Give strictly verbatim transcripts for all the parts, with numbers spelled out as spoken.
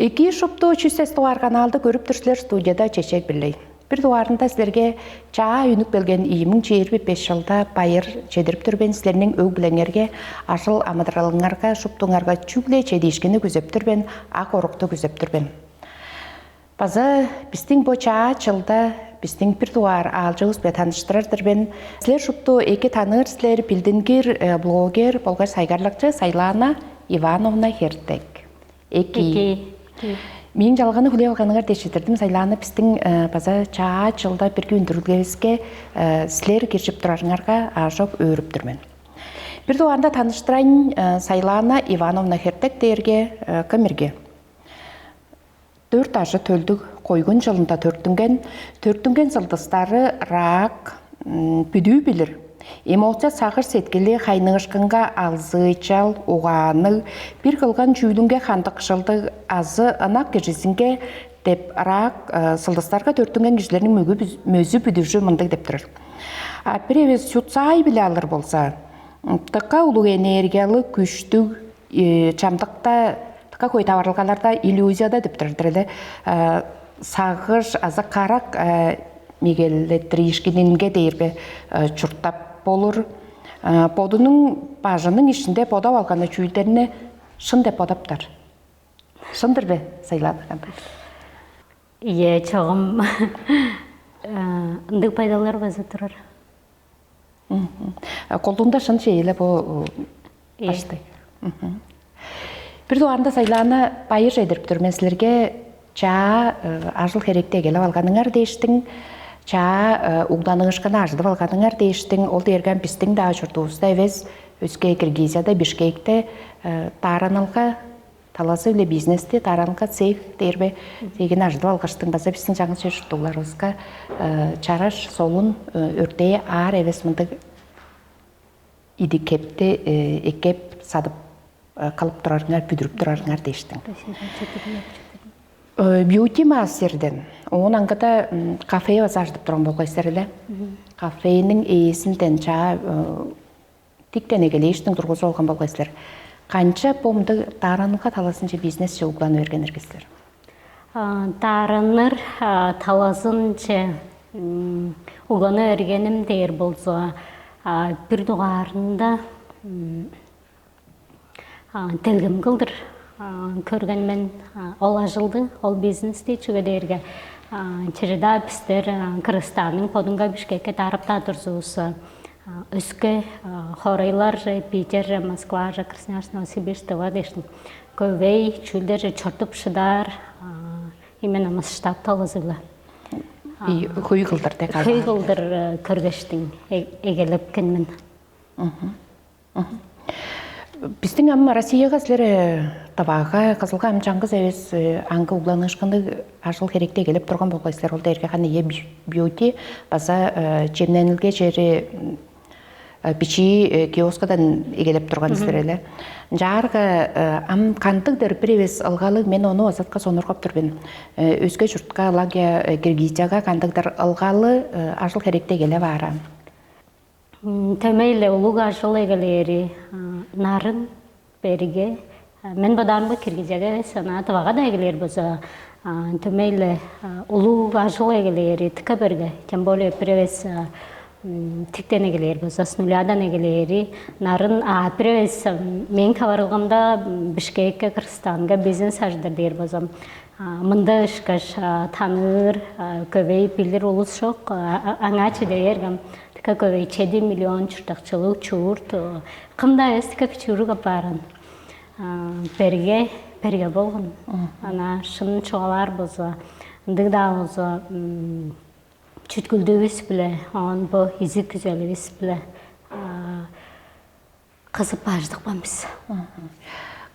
Эки, шупту чүс сес дугаар каналды көрүп тур силер, студияда Чечек Бирлей. Бир дугаарында силерге чаа үнүп келген ийи муң чээрби беш чылда байыр чедирип тур мен, силерниң өг-бүлеңерге, ажыл-амыдыралыңарга, шуптуңарга чүгле чедиишкинни күзеп тур мен, ак орукту күзеп тур мен. База бистиң бо чаа чылда бистиң бир дугаар аалчывыс-биле таныштырар-дыр мен. Силер шупту эки таныыр силер, билдингир э, блогер болгаш сайгарлакчы Сайлана Ивановна Хертек. Эки. Эки. Эки. Мээң чалганы хүлээп алганыңар дээш четтирдим, Сайлана. Бистиң э, база чаа чылда бирги үндүрүлгевиске э, силер киржип турарыңарга аажок өөрүп тур мен. Бир дугаарында таныштырайн, э, Сайлана Ивановна Хертек дээрге э, кым ирги? Дөрт ажы төлдүг, койгун чылында төрүттүнген, төрүттүнген сылдыстары рак, м, бүдүү билир. Эмоция, сагыш сеткили, хайныышкынга алзыычал, угаанныг, бир кылган чүүлүнге хандыкшылдыг азы ынак кижизинге деп рак э, сылдыстарга төрүттүнген кижилерниң мөгү бүз- мөзү бүдүжү мындыг деп турар. А бир эвес чутсаай биле алыр болза, м, дыка улуг энергиялыг, күштүг, э, чамдыкта дыка хөй таварылгаларда иллюзияда деп турар-дыр эле. Э, сагыш азы карак э, мегелеттириишкининге дээрбе э, чурттап болур. Э, бодунуң бажының ишинде бодап алганы чүүлдерни шын деп бодаптар. Шындыр бе, Сайлана? Ие, чогум ындыг байдалдар база турар. Колдуунда шын чейле бо Ие. Баштай. Бир дугаарында, Сайлана, байыр чедирип тур мен силерге. Чаа э, ажыл херекти эгелеп алганыңар дээштиң, чаа э, угланыышкыны ажыдып алганыңар дээштиң, ол дээрге бистиң-даа чуртувуста эвес, өске Киргизияда, Бишкекте э, дааранылга талазы-биле бизнести, дааранылга цех дээрбе, цегин ажыдып алгаштың, база бистиң чаңгыс чер-чурттугларывыска э, чараш, солун, э, өртээ аар эвес мындыг идик-хепти э, эккеп, садып э, кылып турарыңар, бүдүрүп турарыңар дээштиң. Э, бьюти мастерден, оон аңгыда м, кафе база ажыдып турган болгай силер эле. Кафениң ээзинден чаа э, тиктен эгелээштиң тургузуп алган болгай силер. Канча бо мындыг дааранылга талазынче бизнесче угланы берген эргистер? А, даараныр а, талазынче м, угланы бергеним дээр болза, а, бир дугаарында м, а, делгем кылдыр а, көрген мен а, ол ажылды, ол бизнести, чүге дээрге а, чеже-даа бистер а, Кыргызстанның бодунга, Бишкекке даарап-даа турзувусса, а, өске а, хоорайлар же, Питер же, Москва же, Красноярск, Новосибирск, Тыва дээштиң көвей чүүлдер же чортуп шыдаар а, именно масштаб талазы-биле. И хөй кылдыр дег Хөй кылдыр э, көргештиң э- эгелепкен мен. Биздин ам Россияга силер э, Тывага, Кызылга ам чаңгыс эвес э, аңгы угланыышкынныг ажыл херекте келип турган болгай силер. Ол дээрге ханы е бьюти база э, чемненилге чери м, э, бичии э, киоскадан эгелеп турган силер эле. Ынчаарга э, ам кандыгдыр бир эвес ылгалыг, мен ону азатка сонургап тур мен. Э, өске чуртка, лагя э, Киргизияга кандыгдыр ылгалы э, ажыл херекте келе баара. М, Төмей-ле улуг ажыл эгелээри, а, нарын берге. А, Мен бодаарымга Киргизияга эвес, ана Тывага-даа эгелээр болза, а, төмей-ле а, улуг ажыл эгелээри тыка берге. Тем более бир эвес а, м, тиктен эгелээр болза, с нулядан эгелээри нарын, а бир эвес а, мээң таварылгамда м, Бишкекке, Кыргызстанга бизнес ажыдыр дээр болзам, А, Мында ышкаш а, таныыр, а, көвей билир улус чок. А, а- Аңаа чиде бергем. Така көвей чеди миллион чурттакчылыг чуурт. Кымда эстика кичүүрүг аппаарын. А, Берге, берге болгон. Ана шын чугаалаар болза, ындыг-даа болза, м, чүткүлдүвүс биле, оон бо изиг күзелибиз биле а, кызып бажыдыкпан бис.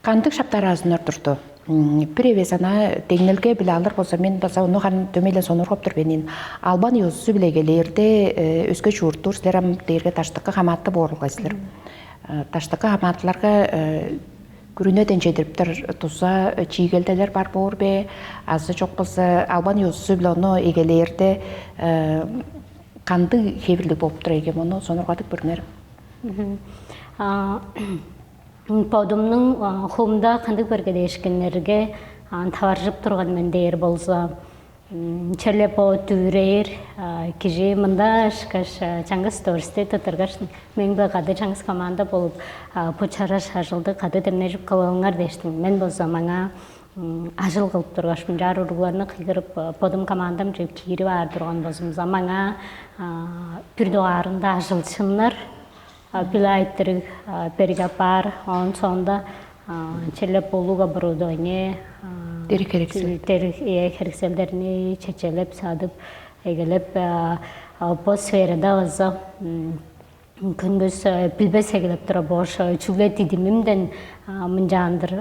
Кандыг шаптараазыннар турду? М, Бир эвес ана деңнелге биле алыр болза, мен база ону хан дөмейле сонургап тур бенин. Албан ёзусу биле келээрде э, өске чуурттуур силер ам дээрге даштыкка хамаатты боорулгай силер. Э, Даштыкка хамаатыларга э, күрүнеден чедириптер туза э, чиигелделер бар боор бе? Азы чок болза албан ёзусу биле ону эгелээрде э, кандыг хевирлиг болуп тур экен, ону сонургадып көрүңер. Мгм. А, Бодумнуң а, хуумда кандыг бергедээшкиннерге Ан таваржып турган мен дээр болза, черле бо дүвүрээр кижи мында ышкаш чаңгыс дөрүстү тыттыргаш, мең-биле кады чаңгыс команда болуп, бо чараш ажылды кады демнежип кылыңар дээштиң. Мен болза маңаа ажыл кылып тургаш, мынчаар уругларны кыйгырып, бодум командамче киирип аар турган болзумза, маңаа бир дугаарында ажылчыннар биле айтырыг берип апаар. Оон соонда черле болуг оборудование, Дериг херексел. Дериг херекселдерни чечелеп садып, эгелеп, бо сферада база күнгүс билбес эгелеп турар болгаш, чүгле дидимимден мынчаандыр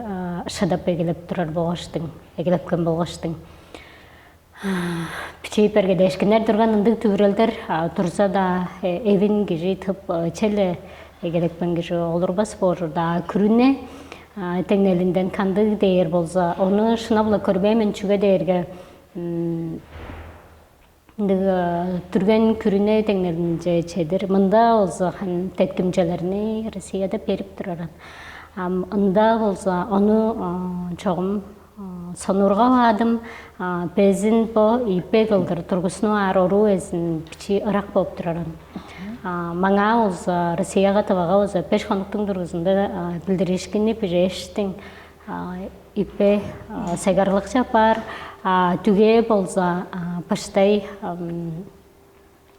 шыдап эгелеп турар болгаштың, эгелепкен болгаштың. Бичии бергедешкиннер турган ындыг дүвүрелдер турза-даа, эвин кижи тып, челе эгелепкен кижи олурбас бооржур-даа. Күрүне теңнелинден кандыг дээр болза, ону шынап-ла көрбээн мен, чүге дээрге ындыг дүрген күрүне теңнелинче чедир мында болза, хан деткимчелерни Россияда берип тураран. Ам ында болза, ону чогум сонургаваадым. Безин бо ийпе кылдыр тургузунуп аар оруу эзин бичии ырак болуп тураран. Маңаа болза, Россияга, Тывага болза, беш хонуктуң дургузунда билдиришкинни бижээштиң, иппе сайгарлыкчы апаар. Түге болза, баштай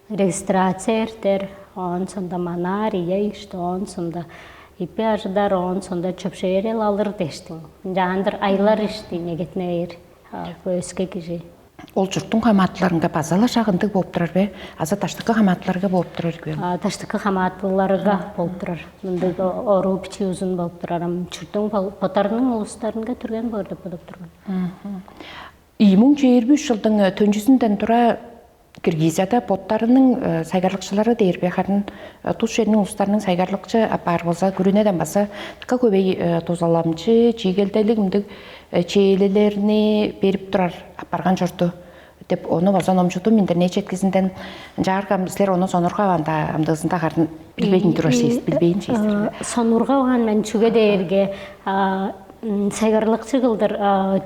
регистрация эртер, оон соонда манаар ийе ишти, оон соонда иппе ажыдар, оон соонда чөпшээрел алыр дештиң. Ынчаандыр айлар ишти негетинээр бөөске кижи. Ол чурттуң хамаатыларынга база-ла шак ындыг болуп турар бе? Азы даштыкы хамаатыларга болуп турар бе? Даштыкы хамаатыларга болуп турар. Мындыг оруу бичии узун болуп турар. Ам чурттуң боттарының улустарынга түрген боор деп бодоп турган. Ийи муң чээрби үш жылдың төнчүзүнден тура Киргизияда боттарының сайгарлыкчылары дээр бе, харын тус черниң улустарының сайгарлыкчы апаар болза, күрүнеден база дыка хөвей дузаламчы, чиигелделиг мындыг чээлелерни берип турар апарган чорду деп, ону база номчудум интернет четкизинден. Ынчаарга силер ону сонургаваан-даа, амдыызында харын билбейн турар сиз, билбейн сиз. Сонургаваан мен, чүге дээрге сайгарлыкчы кылдыр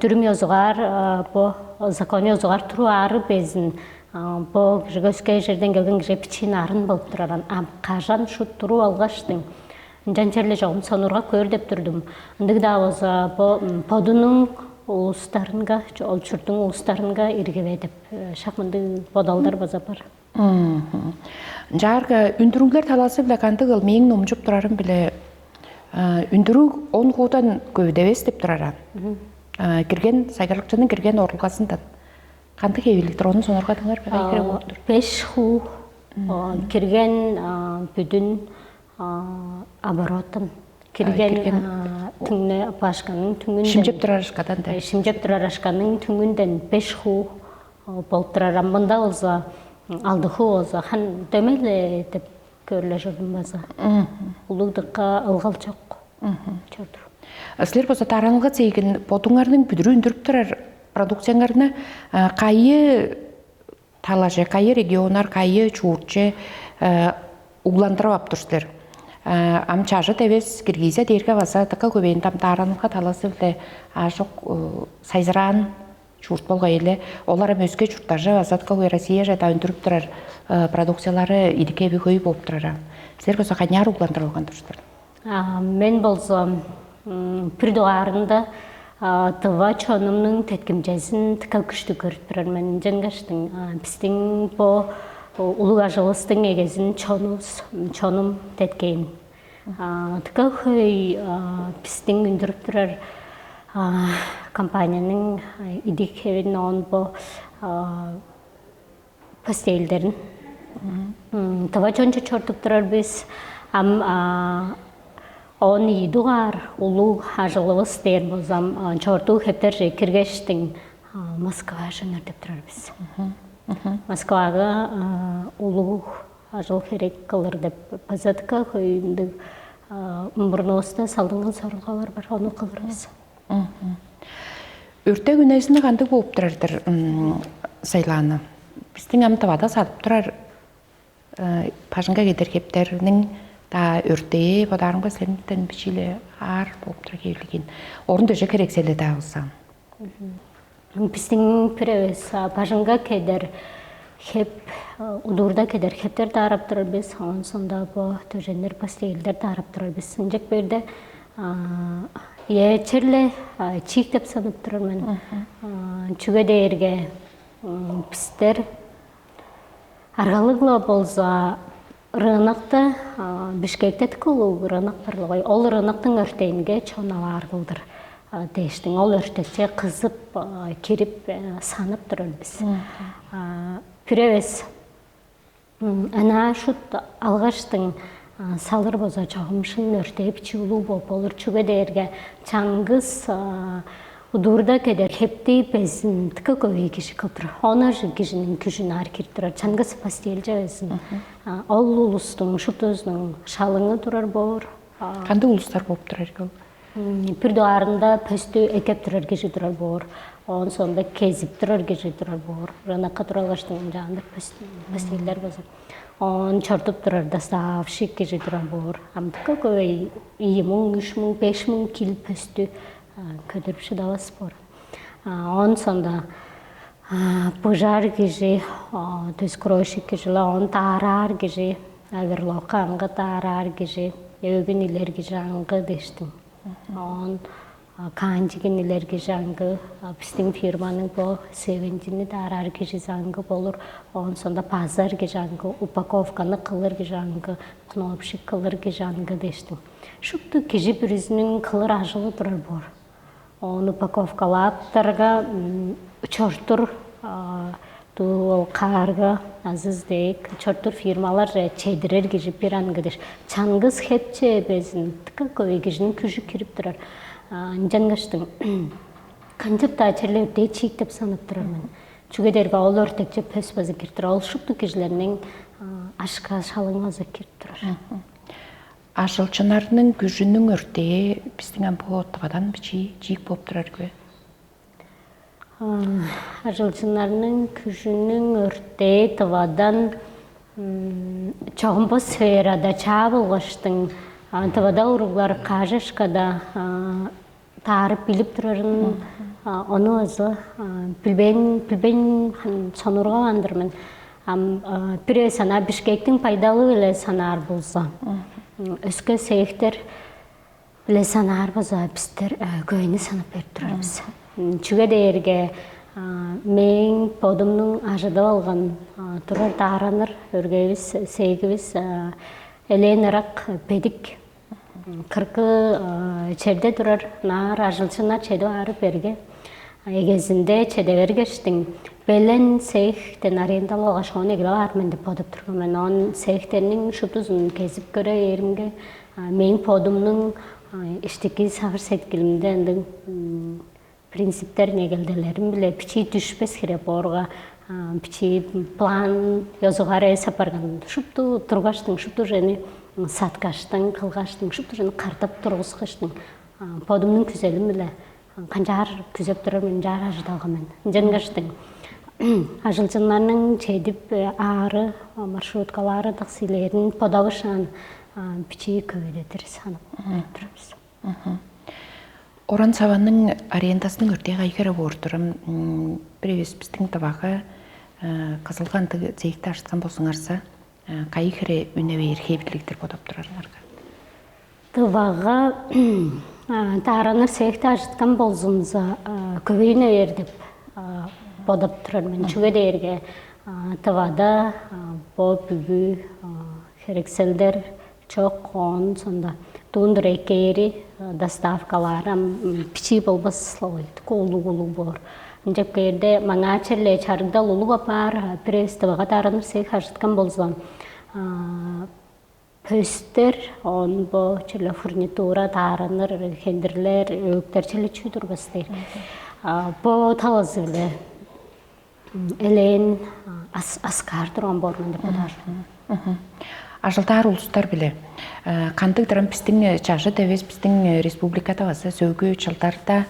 дүрүм ёзугаар, бо закон ёзугаар туруп аары безин. Бо кижиге өске черден келген кижи бичии нарын болуп тураран. Ам кажан шут туруп алгаштың, ынчан черле чогум сонургап көөр деп турдум. Ындыг-даа болза, бо бодунуң улустарынга, ол чурттуң улустарынга иргиве деп шак мындыг бодалдар база бар. Ынчаарга үндүрүглер талазы-биле кандыгыл? Мээң номчуп турарым-биле, үндүрүг он хуудан көвүдевес деп тураран. Кирген сайгарлыкчының кирген орулгазындан кандыг хевирликтер, ону сонургадыңар бе? Кайы хире болуп тур? Беш хуу кирген бүдүн оборотун кирген, түңне башканың түңүнден, шимчеп турар ашкадан да. Шимчеп турар ашканың түңүнден беш хуу болуп турар. Ам мында болза алды хуу болза, хан дөмей-ле деп көрүлежирдим база. Улуг дыкка ылгал чок чорду. Силер болза дараалга цегин бодуңарның бүдүрү үндүрүп турар продукцияңарны кайы талаже, кайы регионнар, кайы чуурче угландырып ап тур силер? Ам чажыт эвес, Киргизия дээрге база дыка хөвээн дамдаарынга талазы-биле аажок сайзыраан чурт болгай эле. Олар эми өске чурттарже база дыка хөй, Россияже-даа үндүрүп турар продукциялары идик эви хөй болуп турар. Силер болза канчаар угландырып алган тур силер? Мен болза бир дугаарында тыва чонумнуң теткимчезин дыка күштү көрүп турар мен. Ынчангаштың бистиң бо улуг ажылывыстың эгезин чонувус, чонум деткээн. Дыка хөй бистиң үндүрүп турар компанияның идик эвин, оон бо постелдерин тыва чонче чорудуп турар бис. Ам он ийи дугаар улуг ажылывыс дээр болзам, чорудуу хептерже киргештиң Москваже үнер деп турар бис. Москвага улуг ажыл херек кылыр деп база дыка хөй ындыг мурнувуста салдынган сорулгалар бар, ону кылыр бис. Өртек үнезини кандыг болуп турар-дыр, Сайлаана? Бистиң ам Тывада садып турар бажыңга кедер хептерниң-даа өртээ бодаарымга силерниңден бичии-ле аар болуп турар хевирлиг ийин. Орун-дөжек херексели-даа болза. Биздиң бир эвес бажыңга кедер хеп, удуурда кедер хептер даарап турар бис. Оон соонда бо төженнер, постелдер даарап турар бис. Ынчак берде, э, черле чиик деп санап турар мен. Чүге дээрге бистер аргалыг-ла болза, рынокта, Бишкекте тыка улуг рынок бар-ла гой. Ол рыноктуң өртээнге чон аваар кылдыр дээштиң. Ол өртекче кызып, кирип, санап турар бис. Бир эвес ынаа шут алгаштың салыр болза, чогум шын өртээ бичии улуу болуп болур. Чүге дээрге чаңгыс удуурда кедер хепти безин тыка көвей кижи кылдыр. Он ажыг кижиниң күжүн аар кирип турар. Чаңгыс постелче безин. Ол улустуң шуптузунуң шалыңы турар боор. Кандыг улустар болуп турар ол? Бир дугаарында пөстү эккеп турар кижи турар боор. Оон соонда кезип турар кижи турар боор. Рынокка тура алгаштың ынчаандыр постелдер болза. Оон чортуп турар доставщик кижи турар боор. Ам тыка көвей, ийи муң, үч муң, беш муң кил пөстү көдүрүп шыдавас боор. Оон соонда быжар кижи, төскүрөөшүк кижи-ле, оон даараар кижи, оверлокка аңгы даараар кижи, өөгүн илер кижи аңгы дээштиң. Оон каанчыгын илер кижи аңгы, бистиң фирманың бо севенчини даараар кижизи аңгы болур. Оон соонда базар кижи аңгы, упаковканы кылыр кижи аңгы, кнопщик кылыр кижи аңгы дээштиң. Шупту кижи бүрүзүнүң кылыр ажылы турар боор. Ону упаковкалааптарга, чортур, дуу ол каарга азыз дег, чортур фирмаларже чедирер кижи бир аңгы дээш. Чаңгыс хепче безин тыка көвей кижиниң күжү кирип турар. Ынчангаштың канчап-даа черле өртээ чиик деп санап турар мен. Чүге дээрге ол өртекче пөс база кирип турар. Ол шупту кижилерниң ашка шалыңы база кирип турар. Ажылчыннарның күжүнүң өртээ бистиң ам бо Тывадан бичии чиик болуп турар үе. Ажылчыннарның күжүнүң өртээ Тывадан чогум бо сферада чаа болгаштың, Тывада уруглар кажешкада таарып билип турарын, ону база билбейн, билбейн сонургаваан-дыр мен. Ам бир эвес ана Бишкектиң байдалы-биле санаар болза, өске сеектер-биле санаар болза, бистер көвейни санап берип турар бис. Чүге дээрге мээң бодумнуң ажыдып алган турар даараныр өргээвис, сеегивис элээн ырак, бедик. Кыргы черде турар наар ажылчыннар чедип аарып берге. Эгезинде чеде бергештиң, белен цехтен арендалап алгаш, ону эгелеп аар мен деп бодуп турган мен. Оон цехтерниң шуптузун кезип көрө бээримге, мээң бодумнуң иштики сагыш-сеткилимде ындыг принциптер, негелделерим-биле бичии дүшпес хире боорга, бичии план ёзугаар эвес апарган. Шупту тургаштың, шупту чүвени саткаштың, кылгаштың, шупту чүвени кырдып тургускаштың, бодумнуң күзелим-биле канчаар күзеп турар мен, ынчаар ажыдып алган мен. Ынчангаштың ажылчыннарның чедип аары, маршруткалаары, таксилерин бодавышаан, бичии көвүдедир санап турар бис. Оран-саваның арендазының өртээ кайы хире боор турам? Бир эвес бистиң Тывага Кызылга ындыг цехти ажыткан болзуңарза, кайы хире үне бээр хевирлиг-дир бодап турарыңарга? Тывага даараныр цехти ажыткан болзумза, көвей үне бээр деп бодап турар мен. Чүге дээрге Тывада бо бүгү херекселдер чок, оон соонда дуунdur эккээри, доставкалаары ам бичии болбас-ла, улуг-улуг боор. Ынчап кээрде маңаа черле чарыгдал улуг апаар, бир эвес Тывага даараныр цех ажыткан болза, пөстер, оон бо черле фурнитура, даараныр хендирлер, өөктер, черле чүү турбас дээр. Бо талазы-биле элээн аскаар турган боор мен деп бодаар. Ажылдаар улустар-биле кандыг-дыр ам бистиң чажыт эвес, бистиң республикада база сөөлгү чылдарда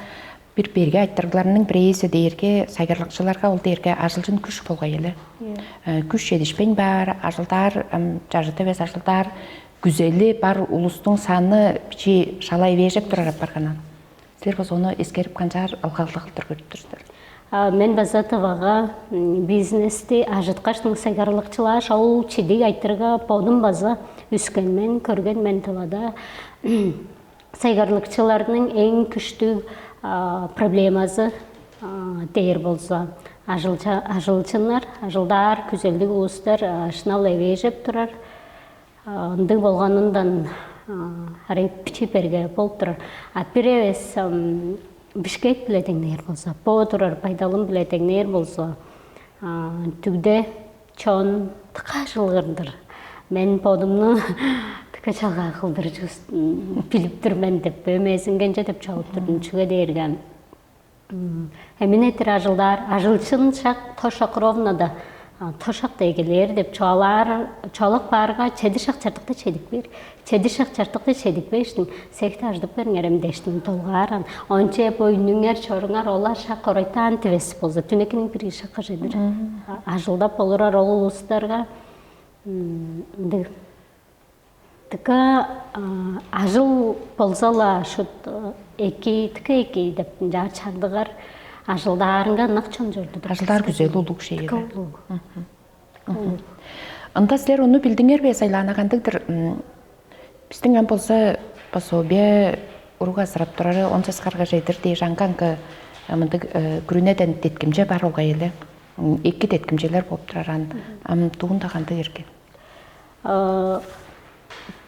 бир берге айтырыгларның бирээзи дээрге, сайгарлыкчыларга ол дээрге ажылчын күш болгай эле. Күш чедишпейн баар, ажылдаар, ам чажыт эвес ажылдаар күзели бар улустуң саны бичии шалай бежеп турар апарганан. Силер база ону эскерип, канчаар ылгалдыг кылдыр көрүп тур силер? А, мен база Тывага бизнести ажыткаштың сайгарлыкчылааш, ол чидиг айтырга бодум база үскен мен, көрген мен Тывада. Сайгарлыкчыларның эң күштүг проблемазы дээр болза, ажылчыннар, ажылдаар күзелдиг улустар шынап-ла эвээжеп турар. Ындыг болганындан арай бичии берге болуп турар. А бир эвес Бишкек биле деңнээр болза, бо турар байдалым биле деңнээр болза, дүгде чон дыка ажылгырдыр. Мен бодумну дыка чалгаа кылдыр билип тур мен деп, бөөм эзингенче деп чогуп турдум. Чүге дээрге эмин этир ажылдаар, ажылчын шак тошак ровнода тошак дегелээр деп чугаалаар, чугаалап баарга, чеди шак чартыкта чедип бээр. Чеди шак чартыкта чедип бээштиң, сехте ажыдып бериңерем дээштиң долгааран. Онче бо үнүңер чоруңар олар шак корайтаан тивес болза, түнекиниң бир шакка чедир ажылдап болурар ол улустарга ындыг дыка ажыл болза-ла шут эки, дыка эки деп ынчаар чагдыгар ажылдаарынга ынак чон чорду. Ажылдаар күзел улуг шеге. Улуг. Ында силер ону билдиңер бе, Сайлаана, кандыгдыр? Биздиң ам болза пособие уруг азырап турары он часкарга чедир дээш, аңгы-аңгы мындыг күрүнеден деткимче бар болгай эле. Эки деткимчелер болуп турар ан. Ам дуунда кандыг эрге?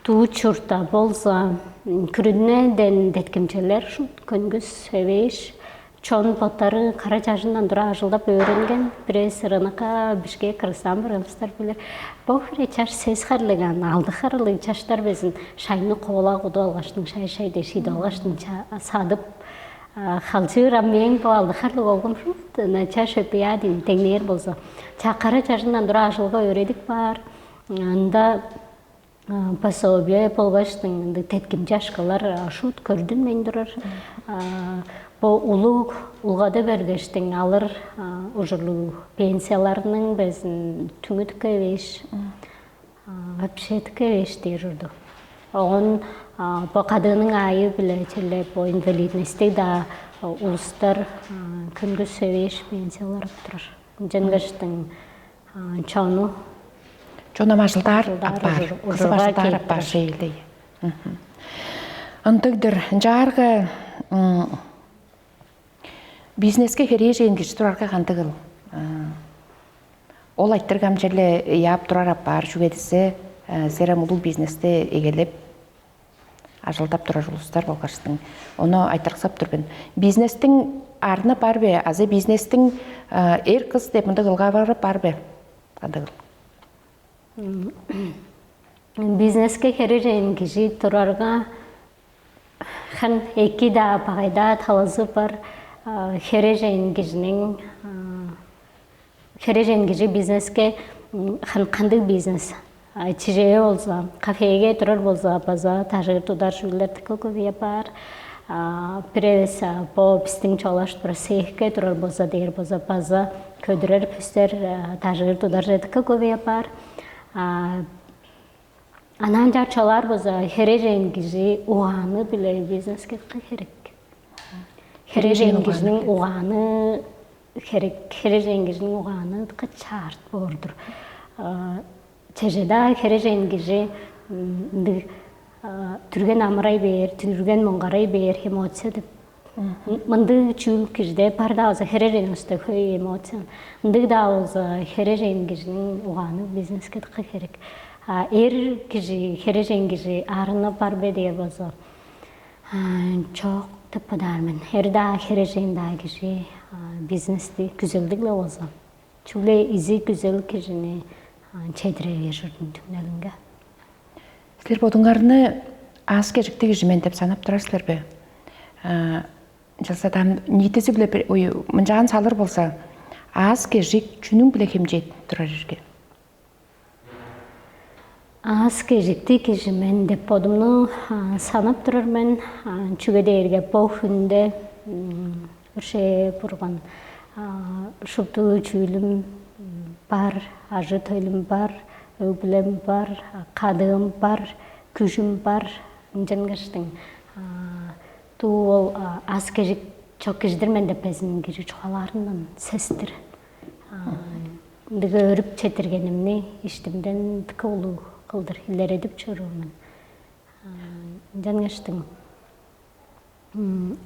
Туу чуртта болза күрүнеден деткимчелер шут, көңгүс эвээш. Чон боттары кара чажындан тура ажылдап өөренген, бирээзи рынокка, бишке кыргыстаан барганывыстар билир. Бо хире чаш сес харлыг ан, алды харлыг чаштар безин шайны кула кудуп алгаштың, шай-шай дээш идип алгаштың садып, халчыыр. А мээң бо алды харлыг оглум шут, чаш өпеяа дейн деңнээр болза, ча кара чажындан тура ажылга өөредип баар. Ында пособие болгаштың ындыг теткимче ашкылар шут көрдүнмейн турар. Бо улуг улгады бергештиң алыр ужурлуг пенсияларның безин түңүдүкке эвээш, вообще дыка эвээш дээр ужурлуг. Оон бо кадыының аайы-биле черле бо инвалидностьтиг-даа улустар көңгүс эвээш пенсиялар ап турар. Ынчангаштың чону Чонам ажылдаар апаар, кызып ажылдаар апаар шейлдей. Ындыгдыр. Ынчаарга бизнеске херээжээн кижи турарга кандыгыл? Ол айтыргам черле ыяап турар апаар, чүге дизе сер ам улуг бизнесте эгелеп ажылдап турар улустар болгаштың. Ону айтырыксап тур мен. Бизнестиң арны бар бе? Азы бизнестиң эр кыз деп мындыг ылгавары бар бе? Кандыгыл? Бизнеске хережейн кижи турарга, хан эки-даа, багай-даа талазы бар. Хережейн кижиниң хережейн кижи бизнеске хан кандыг бизнес? Чижээ болза, кафеге турар болза, база тажыыр тудар чүүлдер дыка көп апаар. Бир эвес бо бистиң чугаалашып турар сехке турар болза, дээр болза, база көдүрер пөстер, тажыыр тудар чедикке көбей апаар. Анаан чаар чугаалаар болза, хережейн кижи угааны-биле бизнеске дыка херек. Хережейн кижиниң угааны херек. Хережейн кижиниң угааны дыка чаарт боор-дур. Чеже-даа хережейн кижи ындыг түрген амырай бээр, түрген муңгарай бээр эмоция деп. Мындыг чүүл кижиде бар-даа болза, хережейн улуста хөй эмоция. Ындыг-даа болза, хережейн кижиниң угааны бизнеске дыка херек. А эр кижи, хережейн кижи арыны бар бе дээр болза, чок деп бодаар мен. Эр-даа, хережейн-даа кижи бизнести күзелдиг-ле болза, чүгле изи күзел кижини чедире бээр ужурлуг түңнелинге. Силер бодуңарны аас-кежиктиг кижи мен деп санап турар силер бе? Ынчалза-даа ниитизи-биле мынчаан салыр болза, аас-кежик чүнүң-биле хемчээттинип турар ирги? Аас-кежиктиг кижи мен деп бодумну санап турар мен, чүге дээрге бо хүнде өршээ бурган шупту чүүлүм бар, ажы-төлүм бар, өг-бүлем бар, кадыым бар, күжүм бар, ынчангаштың. Дуу ол аас кежик чок кижидир мен деп безин кижи чугаалаарындан сестир. Ындыг өөрүп четиргенимни иштимден дыка улуу кылдыр илередип чоруур мен. Ынчангаштың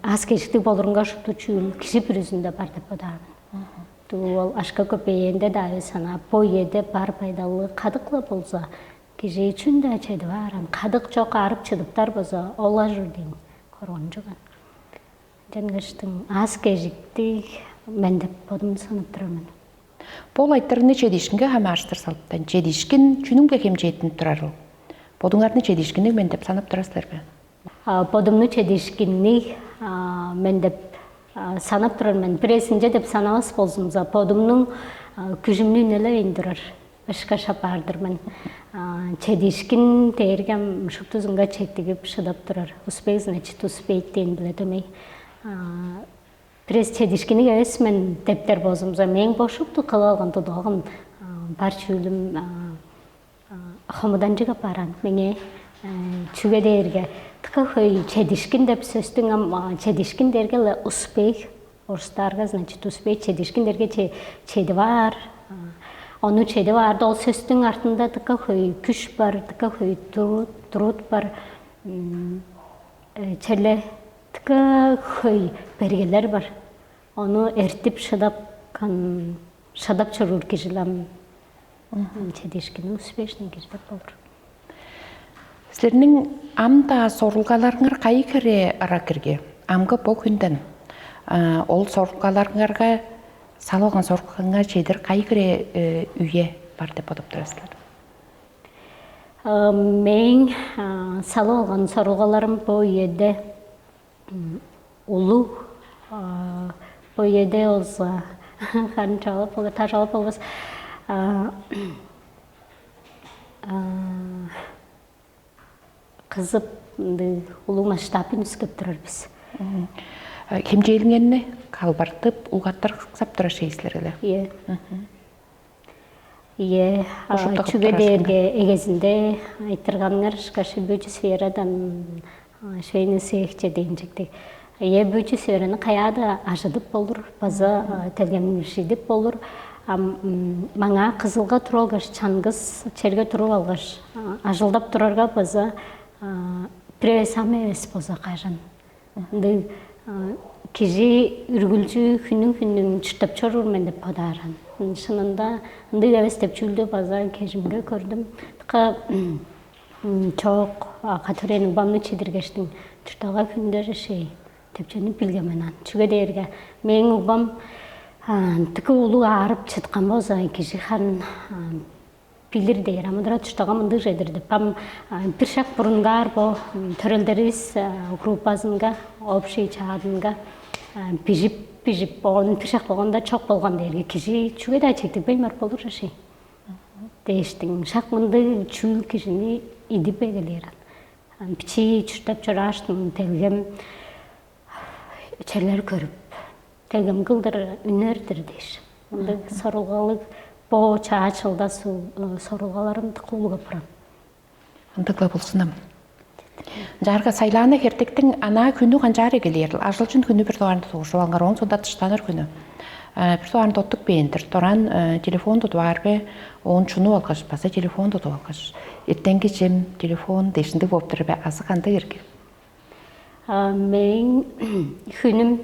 аас кежиктиг болурунга шупту чүүл кижи бүрүзүнде бар деп бодаар мен. Дуу ол ашка көпеенде даа санаа бо үеде бар байдалы кадык-ла болза, кижи чүн-даа чедип ааран, кадык чок аарып чыдыптар болза, ол ажыр дейн коргончуган. Ынчангаштың аас кежиктиг мен деп бодум санап турар мен. Бул айтырыгны чедиишкинге хамаарыштыр салыптан, чедиишкин чүнүң-биле хемчээттинип турарыл? Бодуңарны чедиишкинниг мен деп санап турар силер бе? Бодумну чедиишкинниг мен деп санап турар мен. Бирээзинче деп санавас болзумза, бодумнуң күжүмнү үнелевейн турар ышкаш апаар-дыр мен. Чедиишкин дээрге ам шуптузунга четтигип шыдап турар. Успех, значит, успеть дээн-биле дөмей. Бирээзи чедиишкинниг эвес мен дептер болзумза, мээң бо шупту кылып алган тудуп алган бар чүүлүм хомуданчыг апаран меңээ. Чүге дээрге дыка хөй чедишкин деп сөстүң ам чедишкин дээрге-ле успех, орустаарга, значит, успех, чедишкин дээрге чедип аар. Ону чедип аарда ол сөстүң артында дыка хөй күш бар, дыка хөй труд бар. Черле дыка хөй бергелер бар. Ону эртип шыдап шыдап чоруур кижи-лам чедишкини успешный кижи деп болур. Силерниң ам-даа сорулгаларыңар кайы хире ырак ирги? Амгы бо хүнден ол сорулгаларыңарга салып алган сорулгаңар чедир кайы хире үе бар деп бодуп турар силер? Мээң салып алган сорулгаларым бо үеде улуг, бо үеде болза харын чалап болбас, тажалап болбас. Кызып, ындыг улуг масштабын үскеп турар бис. Хемчээлиңерни калбартып, улгаттырыксап турар шей силер эле. Ийе. Ийе. Чүге дээрге эгезинде айтырганыңар ышкаш бүчү сферадан швейный цехче дээн чекти. Ийе, бүчү сфераны каяада ажыдып болур, база телгемшидип болур. Ам маңаа кызылга туруп алгаш, чаңгыс черге туруп алгаш, ажылдап турарга база бир эвес ам эвес болза кажан. Ындыг кижи үргүлчү хүннүң хүннүң чурттап чоруур мен деп бодааран. Шынында ындыг эвес деп чүүлдү база кежимге көрдүм. Дыка чоок катурен убамны чидиргештиң чуртталга хүндер шей деп чүнү билген мен ан. Чүге дээрге мээң убам дыка улуг аарып чыткан болза, кижи харын билир дээр амыдырал чуртталга мындыг чедир деп. Ам бир шак бурунгаар бо төрелдеривис группазынга, общий чаадынга бижип бижип оон бир шак болгонда чок болгон дээрге кижи чүге-даа чектигбейн бар болур ши дээштиң. Шак мындыг чүүл кижини идип эгелээр ан. Бичии чурттап чорааштың делгем черлер көрүп, делгем кылдыр үнер-дир дээш. Мындыг сорулгалыг бо чаа чылда сорулгаларым дыка улуг апарам. Ындыгла болсунам. Жаарга сайлааны хертектиң анаа күнү канчаар эгелээрил? Ажылчын күнү бир дугаарында тугужуп алыңар, оон сонда дыштаныр күнү. Бир дугаарында оттук бээндир. Дораан телефон тудуп аар бе, оон чунуп алгаш база телефон тудуп алгаш, эртеңки чем телефон дешиндиг болуп турар бе, азы кандыг эрге? Мээң хүнүм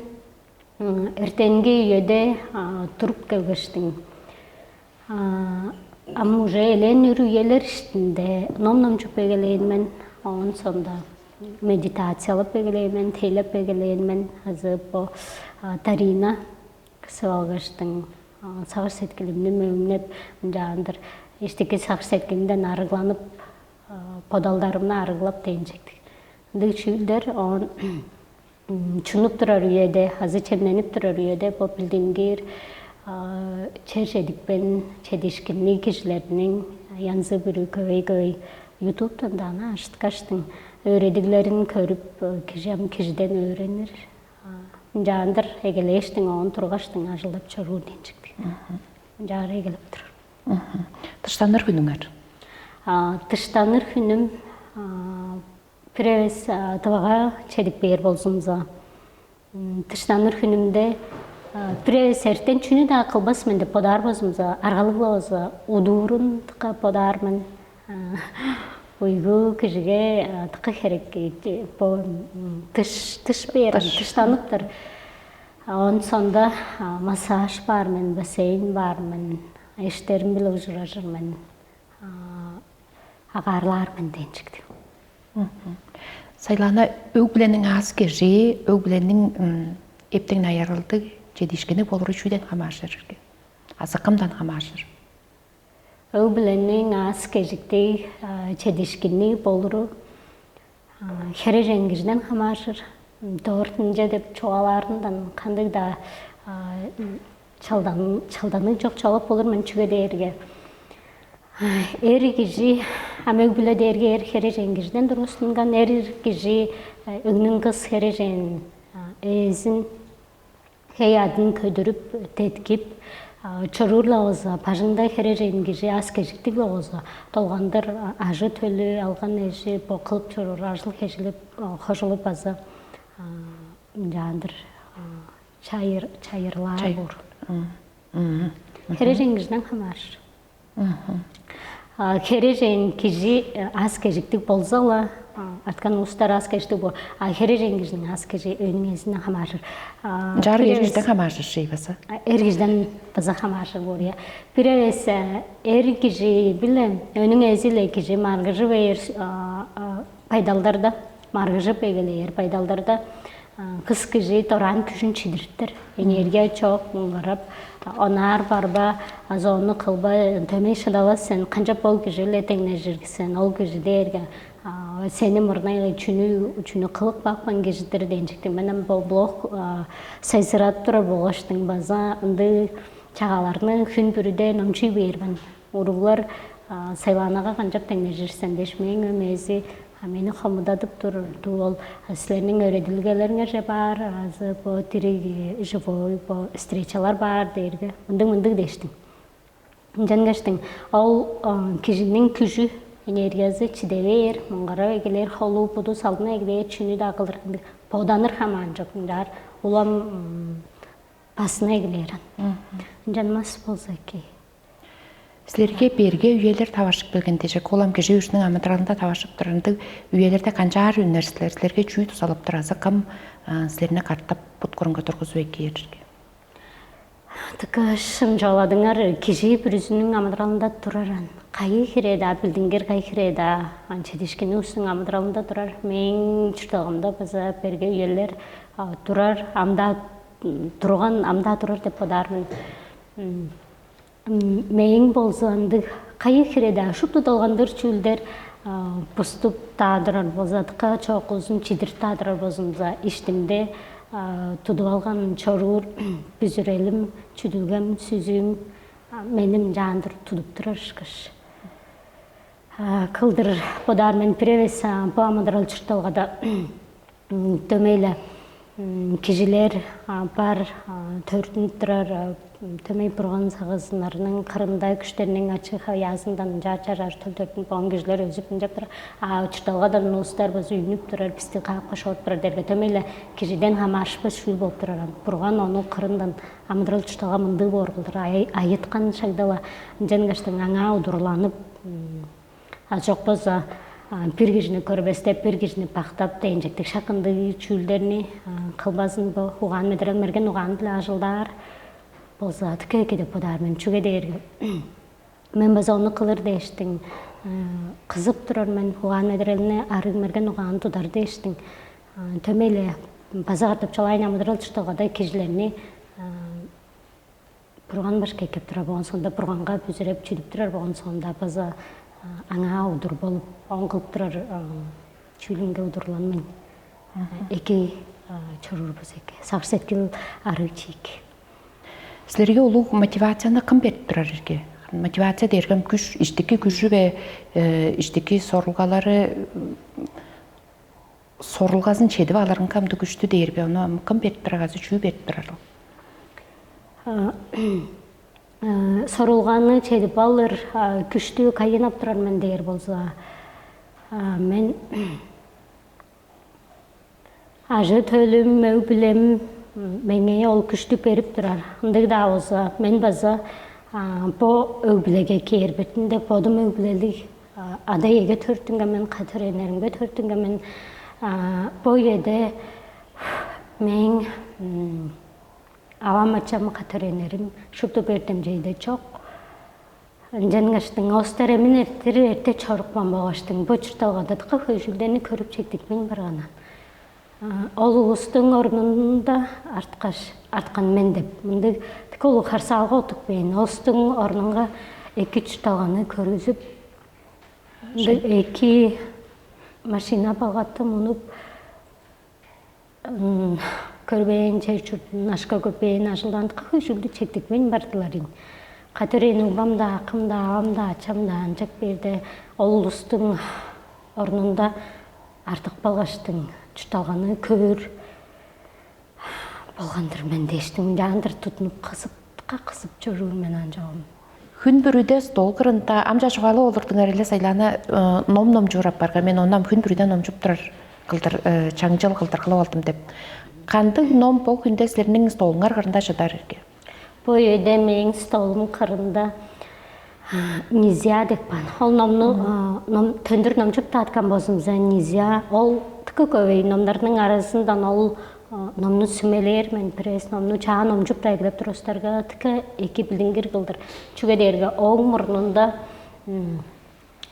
эртенги үеде туруп келгештиң, ам уже элээн үр үелер иштинде ном номчуп эгелээн мен, оон сонда медитациялап эгелээн мен, тейлеп эгелээн мен, азы бо тарина кысып алгаштың, сагыш сеткилимни мөөңнеп, ынчаандыр иштики сагыш сеткилимден арыгланып, бодалдарымны арыглап дээн чектиг. Ындыг чүүлдер оон чунуп турар үеде азы чемненип турар үеде бо билдингир чер чедикпен чедишкинниг кижилерниң янзы бүрү көй-көй ютубтан дааны ажыткаштың, өөредиглерин көрүп, кижи ам кижиден өөренир. Ынчаандыр эгелээштиң, оон тургаштың ажылдап чоруур дээчиктиг. Ынчаар эгелеп турар. Дыштаныр хүнүңер? Дыштаныр хүнүм, а, Бир эвес тывага чедип бээр болзумза, тыштаныр хүнүмде бир эвес эртен чүнү-даа кылбас мен деп бодаар болзумза, аргалыг-ла болза, удуурун дыка бодаар мен. Уйгу кижиге дыка херек. Бо тыш тыш бээр, тыштаныптыр. Он сонда массаж баар мен, бассейн баар мен, эштерим биле ужуражыр мен, агаарлаар мен дээн чиктиг. Сайлана, өг-бүлениң аас-кежии, өг-бүлениң эптең найыралдыг, чедиишкинниг болуру чүүден хамааржыр ирги? Азы кымдан хамааржыр? Өг-бүлениң аас-кежиктиг, чедиишкинниг болуру херээжен кижиден хамааржыр. Дорт ынча деп чугаалаарындан кандыг-даа чалданыг чок чогап болур мен, чүге дээрге эр кижи, ам өг-бүле дээрге эр херээжен кижиден тургустунган. Эр кижи өгнүң кыс херээжен ээзин, хей-аъдын көдүрүп, деткип чоруур-ла болза, бажыңда херээжен кижи аас-кежиктиг-ле болза, долгандыр ажы-төлү, алган эжи, бо кылып чоруур ажыл-хежили, хожулуп база ынчаандыр чайыр чайырлаар боор. Херээжен кижиден хамааржыр. Херээжен кижи аас-кежиктиг болза-ла, арткан улустар аас-кежиктиг боор. А херээжен кижиниң аас-кежи өөнүң эзинден хамааржыр. Ынчаар эр кижиден хамааржыр шей база. Эр кижиден база хамааржыр боор, я. Бир эвес эр кижи биле өөнүң эзи-ле кижи маргыжы бээр байдалдарда, маргыжып эгелээр байдалдарда кыс кижи дораан күжүн чидириптер. Энергия чок, муңгарап, онаар барба, азы ону кылба, дөмей шыдавас сен, канчап ол кижи-биле деңнежирги сен, ол кижи дээрге сени мурнай чүнү чүнү кылып каапкан кижи-дир дээн чиктиг. Мен ам бо блог сайзырап турар болгаштың база ындыг чагааларны хүн бүрүде номчуй бээр мен. Уруглар Сайланага канчап деңнежир сен дээш, мээң өм ээзи мени хомудадып тур. Дуу ол силерниң өөредилгелериңерже баар азы бо дириг живой бо встречалар баар дээрге, мындыг мындыг дээштиң. Ынчангаштың ол кижиниң күжү, энергиязы чиде бээр, муңгарап эгелээр, холу буду салдына эгелээр, чүнү-даа кылыр ындыг боданыр хамаан чок, ынчаар улам басына эгелээр ан. Ынчанмас болза эки. Силерге берге үелер таварышып келген дижик, ол ам кижи бүрүзүнүң амыдыралында таварышып турар ындыг үелерде канчаар үнер силер? Силерге чүү дузалап турар азы кым силерни катап бут курунга тургузуп эккээрирге? Дыка шын чугааладыңар, кижи бүрүзүнүң амыдыралында турар ан. Кайы хире-даа, билдингир кайы хире-даа ан чедишкини улустуң амыдыралында турар. Мээң чуртталгамда база берге үелер турар, амдаа турган, амдаа турар деп бодаар мен. Мээң болза ындыг кайы хире-даа шупту долгандыр чүүлдер буступ-даа турар болза, дыка чоокузун чидирип-даа турар болзумза, иштимде тудуп алган чоруур бүзүрелим, чүдүлгем, сүзүүм меним ынчаандыр тудуп турар ышкаш. Кылдыр бодаар мен бир эвес бо амыдырал чуртталгада дөмей-ле кижилер бар, төрүттүнүп турар дөмей бурган сагыызыннарның кырында, күштерниң ачы-хавыяазындан ынчаар чараар төл төрүттүнүп болган кижилер өзүп ынчап турар. А чуртталгадан улустар база үнүп турар, бисти каапкаш шооп турар дээрге, дөмей-ле кижиден хамаарышпас чүүл болуп турар. Бурган ону кырындан амыдырал чуртталга мындыг боор кылдыр айыткан шагда-ла, ынчангаштың аңаа удурланып, а чок болза бир кижини көрбестеп, бир кижини бактап дээн чектиг шак ындыг чүүлдерни кылбазын, бо угаан-медерел, мерген угаан-биле ажылдаар болза, дыка эки деп бодаар мен. Чүге дээрге мен база ону кылыр дээштиң кызып турар мен, угаан-медерелни, арыг мерген угаан тудар дээштиң. Дөмей-ле база катап чолайын амыдырал чуртталгада кижилерни Бурган башка эккеп турар болгон соонда, Бурганга бүзүреп чүдүп турар болгон соонда, база аңаа удур болуп, оон кылып турар чүүлүнге удурланмайн, эки чоруур болза эки. Сагыш-сеткил арыг чиик. Силерге улуг мотивацияны кым берип турар ирги? Мотивация дээрге күш, иштики күжү бе, иштики сорулгалары, сорулгазын чедип алырынга ам-даа күштү дээрге, ону ам кым берип турар азы чүү берип турарыл? Сорулганы чедип алыр күштү кайыын ап турар мен дээр болза, мен Ажы-төлүм, өг-бүлем меңээ ол күштү берип турар. Ындыг-даа болза, мен база бо өг-бүлеге кээр бетинде бодум өг-бүлелиг ада-иеге төрүттүнген мен, кады төрээниме төрүттүнген мен. Бо үеде мээң авам, ачам, кады төрээниим шупту бо эртемчейде чок. Ынчангаштың остар эмин эртир эрте чорупкан болгаштың, бо чуртталгада дыка хөй чүүлдерни көрүп четтикпейн барганан. Ол улустуң орнунда арткаш, арткан мен деп, мындыг дыка улуг харсаалга оттуп кээп, улустуң орнунга эки чуртталганы көргүзүп, мындыг эки машина балгаттым, унуп, көрбээн чер-чуртун, акша-көпээн ажылдаан дыка хөй чүүлдү четтикпейн бардылар ийин. Кады төрээн угбам-даа, акым-даа, авам-даа, ачам-даа ынчап бээрде, ол улустуң орнунда артып калгаштың, чуртталганы көөр болган-дыр мен дээштиң, ынчаандыр тудунуп, кызып, дыка кызып чоруур мен аан чогум. Хүн бүрүде стол кырында ам чаа чугаалап олурдуңар эле, Сайлана, ном номчуур апарга, мен ону ам хүн бүрүде номчуп турар кылдыр, чаңчыл кылдыр кылып алдым деп. Кандыг ном бо хүнде силерниң столуңар кырында чыдар ирги? Бо үеде мээң столум кырында «Нельзя» деп каан. Ол номну ном, төндүр номчуп дааткан болзумза, «Нельзя». Ол дыка көвей номнарның аразындан ол номну сүмелээр мен, бирээс номну чаа номчуп-даа эгелеп турар улустарга дыка эки билдингир кылдыр. Чүге дээрге ооң мурнунда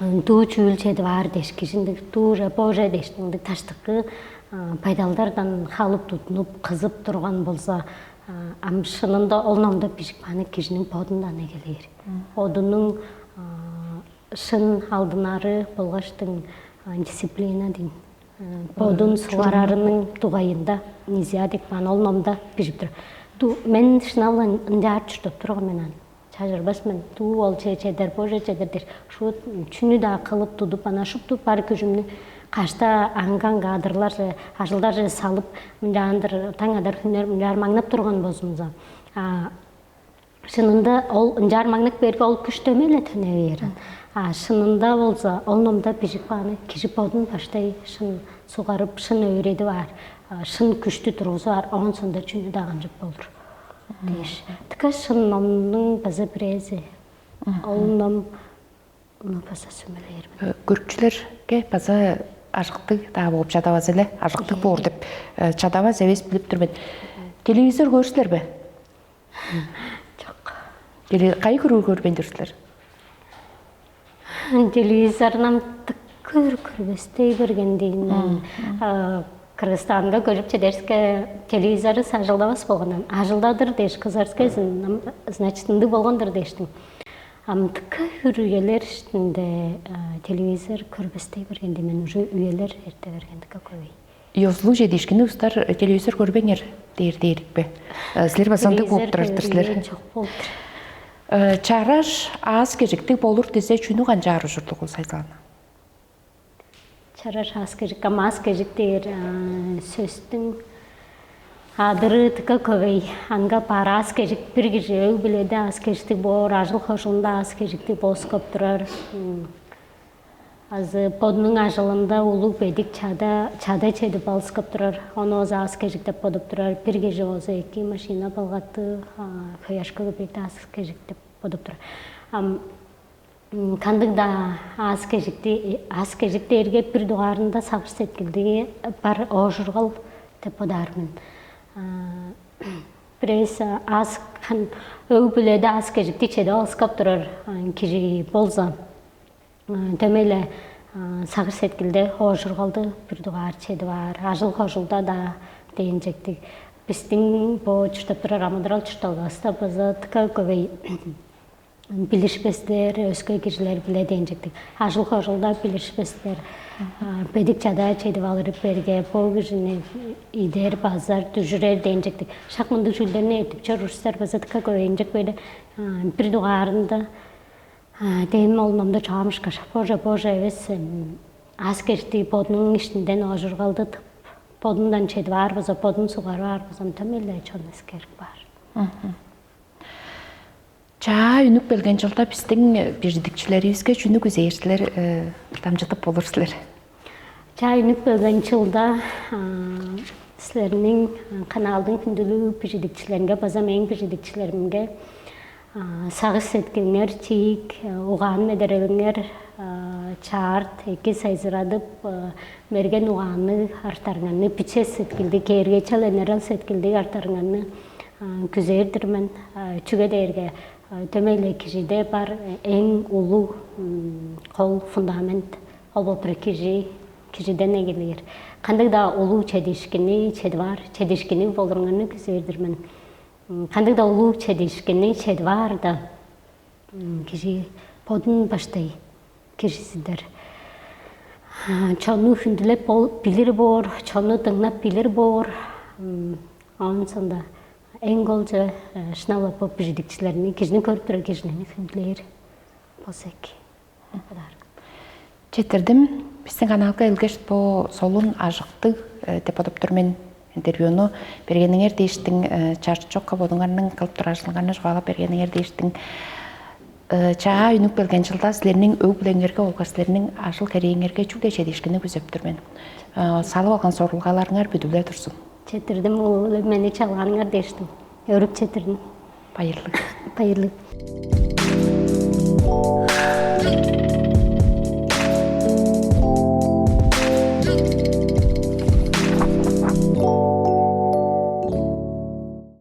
дуу чүүл чедип аар дээш, кижи ындыг дуу же, бо же дээш, ындыг даштыкы байдалдардан халып тудунуп, кызып турган болза, ам шынында ол номда бижип кааны кижиниң бодундан эгелээр. Бодунуң шын алдынары болгаштың дисциплина дейн. Бодун сугарарының дугайында «Нельзя» деп каан ол номда бижип тур. Мен шынап-ла ынчаар чурттап турган мен аан. Чажырбас мен, дуу ол че чедер, бо же чедер дээш, шуут чүнү-даа кылып тудуп, ана шупту бар күжүмнү кашта аңгы-аңгы адырларже, ажылдарже салып, мынчаандыр таң адар хүннер мынчаар маңнап турган болзумза, шынында ол ынчаар маңнап бээрге, ол күш дөмей-ле төне бээр. А шынында болза, ол номда бижип кааны кижи бодун баштай шын сугарып, шын өөредип аар, шын күштү тургузуп аар, оон соонда чүнү-даа канчап болур дээш. Дыка шын номнуң база бирээзи. Ол номну база сүмелээр мен. Көрүкчүлерге база ажыктыг-даа бооп чадавас эле, ажыктыг боор деп чадавас эвес, билип тур мен. Телевизор көрүр силер бе? Чок. Кайы көрүү көрбейн тур силер? Телевизорну ам дыка көрбестей берген дейн мен. Кыргызстанда көрүп чедериске, телевизору ажылдавас болган. Ажылдадыр дээш, кызарскайзын, значит, ындыг болгондур дээштиң. Ам дыка үр үелер иштинде телевизор көрбестей берген дейн мен, уже үелер эрте берген дыка көвей. Ёзулуг чедиишкинни устар телевизор көрбеңер дээр дээрик бе? Силер база ындыг бооп турар-дыр силер. Чок болуптур. Чараш аас-кежиктиг болур дизе, чүнү канчаар ужурлугул, Сайлана? Чараш аас-кежик, ам аас-кежик дээр сөстүң адыры дыка көвей. Аңгы бар аас-кежик, бир кижи өг-бүледе аас-кежиктиг боор, ажыл-хожуунда аас-кежиктиг бооскап турар. Азы бодунуң ажылында улуг бедик чада, чада чедип алыскап турар, ону база аас-кежик деп бодуп турар. Бир кижи болза эки машина балгаттыг, хөйашка көбейди аас-кежик деп бодуп турар. Ам кандыг-даа аас-кежикти, аас-кежик дээрге бир дугаарында сагыш-сеткилдиги бар оожургал деп бодаар мен. Бирээс аас, өг-бүледе аас-кежикти чедип алыскап турар кижи болза, дөмей-ле сагыш-сеткилде оожургалды бир дугаар чедип аар, ажыл-хожулда-даа дээнчектиг. Бистиң бо чурттап турар амыдырал-чуртталгавыста база дыка көвей билишпестер, өске кижилер-биле дээнчектиг. Ажыл-хожулда билишпестер, бедик чадаа чедип алырып берге, бо кижини идер, базар, дүжүрер дээнчектиг. Шак мындыг чүүлдерни эртип чоруур улустар база дыка көвейинчек бээр. Бир дугаарында дээм ол номда чугаамышкаш, боже, боже эвес, аас-кежиктиг бодунуң иштинден оожургалдыдып, бодундан чедип аар база, бодун сугарып аар база, ынча мейле чон эскерип каар. Чаа үнүп келген чылда бистиң бижидикчилеривиске чүнү күзээр силер, дамчыдып болур силер? Чаа үнүп келген чылда Силерниң каналдың хүндүлүг бижидикчилеринге база мээң бижидикчилеримге сагыш сеткилиңер чиик, угаан медерелиңер чаарт эки сайзырадып, мерген угаанныг артарыңарны, биче сеткилдиг, кээргээчел энерел сеткилдиг артарыңарны күзээр-дир мен. Чүге дээрге дөмей-ле кижиде бар эң улуг кол фундамент, ол болуп тура кижи, кижиден эгелээр. Кандыг-даа улуг чедиишкинни чедип аар, чедиишкинниг болуруңарны күзээр-дир мен. Кандыг-даа улуг чедиишкинни чедип аарда, кижи бодун баштай киржизидер. Чонну хүндүлеп билир боор, чонну дыңнап билир боор. Оон соонда эң голче шынап-ла бо бижидикчилерни, кижини көрүп турар кижилерни хүндүлээр болза эки. Кадар. Четирдим. Бистиң каналга келгеш, бо солун ажыктыг деп бодуп тур мен. Интервьюну бергениңер дээштиң, чарчокка бодуңарның кылып турар ажылыңарны чугаалап бергениңер дээштиң. Чаа үнүп келген жылда силерниң өг-бүлеңерге болгаш силерниң ажыл-херээңерге чүгле чедиишкинни күзеп тур мен. Салып алган сорулгаларыңар бүдүле турзун. Четирдим, улуу-биле мени чалгааныңар дээштиң. Өрүп четирдим. Байырлыг. Байырлыг.